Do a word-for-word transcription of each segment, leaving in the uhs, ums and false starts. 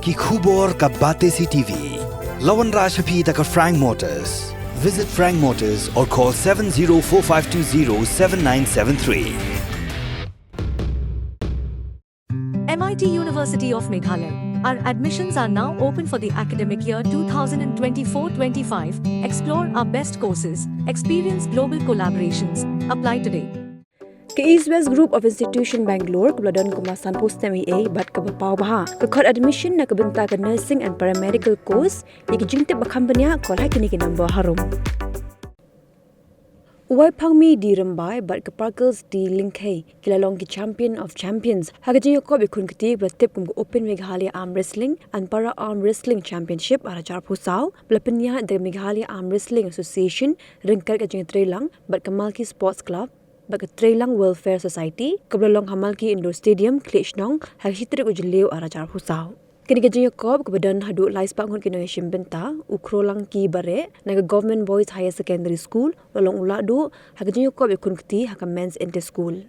Ki khubor ka Batesi T V. La wanrah sha phi da ka Frank Motors. Visit Frank Motors or call seven zero four five two zero seven nine seven three. M I T University of Meghalaya. Our admissions are now open for the academic year two thousand twenty-four twenty-five. Explore our best courses, experience global collaborations. Apply today. Ka East West Group of Institution Bangalore kaba la don kumba sanphew snem eiei bad kaba paw bha ka khot admission na ka bynta ka nursing and paramedical course. Ïa ki jingtip ba kham bniah, call ha kine ki number harum. U Waipangmi D Rymbai bad ka Sparkles D Lyngkhei ki la long ki champion of champions ha ka jingïakob ïakhun kti ba la tip kum ka Open Meghalaya Arm Wrestling and Para Arm Wrestling Championship ar hajar arphew saw ba la pynïaid da ka Meghalaya Arm Wrestling Association ryngkat ka jingtreilang bad ka Malki Sports Club bad ka Treilang Welfare Society, kaba la long ha Malki Indoor Stadium, Khliehshnong, ha ka shi tarik u Jylliew ar hajar arphew saw. Kane ka jingïakob kaba don haduh lai spah ngut ki nongïashim bynta, u Khrolangki Bareh na ka Government Boys Higher Secondary School u la long u lahduh ha ka jingïakob ïakhun kti ha ka Men's Inter School.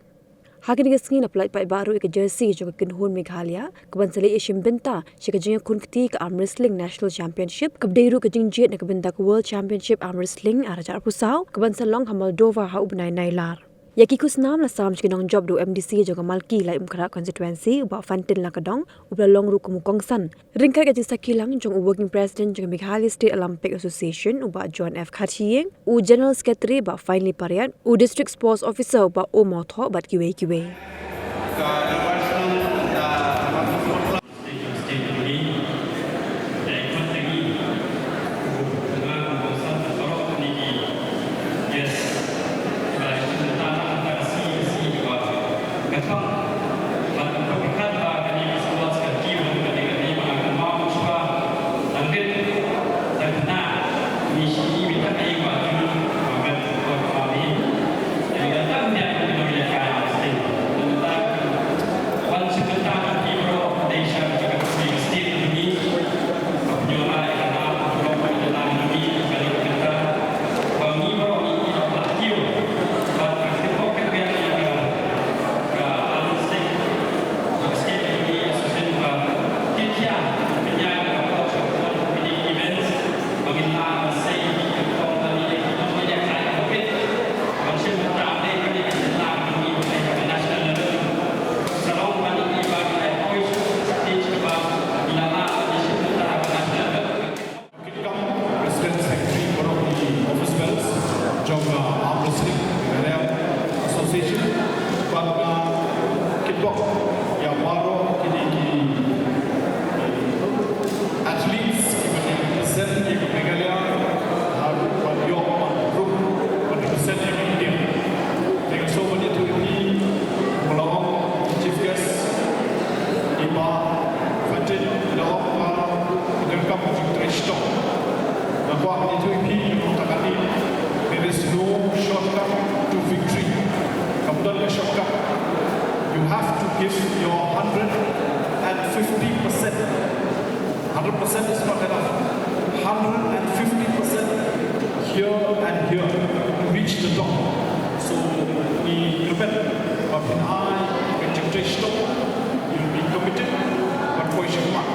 Ha kane ka sngi la pyllait paidbah ruh ïa ka jersey jong ka kynhun Meghalaya kaban sa leit ïashim bynta sha ka jingïakhun kti ka Arm Wrestling National Championship, kaba dei ruh ka jingjied na ka bynta ka World Championship Arm Wrestling ar hajar arphew saw kaban sa long ha Moldova ha u bnai Nailar. Ïa ki khusnam la sam sha ki nongjop da u M D C jong ka Malki Laitumkhrah Constituency, u Bah Fantin Lakadong, uba la long ruh kum u kongsan, ryngkat ka jingsakhi lang jong u Working President jong ka Meghalaya State Olympic Association, u Bah John F Kharshieing, u General Secretary Bah Finely Pariat, u District Sports Officer Bah O Mawthoh bad kiwei kiwei. Kit kam President Secretary baroh ki office bearers jong ka Arm Wrestling Meghalaya Association, bad nga kitbok ïa baroh kine ki athletes kiba represent ïa ka Meghalaya, ha ban ïoh ban ruh ban represent ïa ka India. Te nga sngewbha ban ïathuh ïa phi, kumba la ong u Chief Guest, i Bah Fantin, i la ong ba ka donkam ka jingtrei shitom. Nga kwah ban ïathuh ïa phi, mynta ka sngi, there is no shortcut to victory. Kam don ka shortcut. You have to give your hundred and fifty percent. Hundred percent is not enough. Hundred and fifty percent here and here to reach the top. So, ngi kyrpad ba phin ai ka jingtrei shitom, you'll be committed, ban poi shakhmat.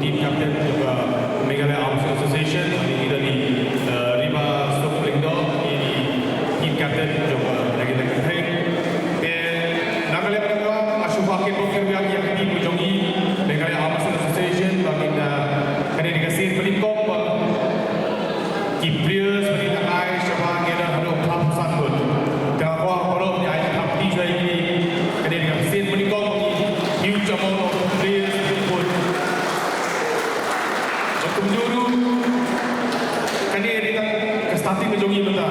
Team captain jong ka Meghalaya Arm Wrestling Association, i da i, eh, Riba Sop Lyngdoh, i team captain jong ka Meghalaya Cup. Te na ka liang ka, nga shu ba kitbok kitrwiang ïa ka team jong i, Meghalaya Arm Wrestling Association, ba kin, eh, kane dei ka sien ba nyngkong ba ki players ba kin ai shabar ngi da haduh khatsan ngut. Te nga kwah baroh ngi ai ka thap kti sha ïa kine, kane dei ka sien ba nyngkong ba ngi, huge amount of players ba kin put. Bad kumjuh ruh, kane dei tang ka starting ka jong ngi mynta.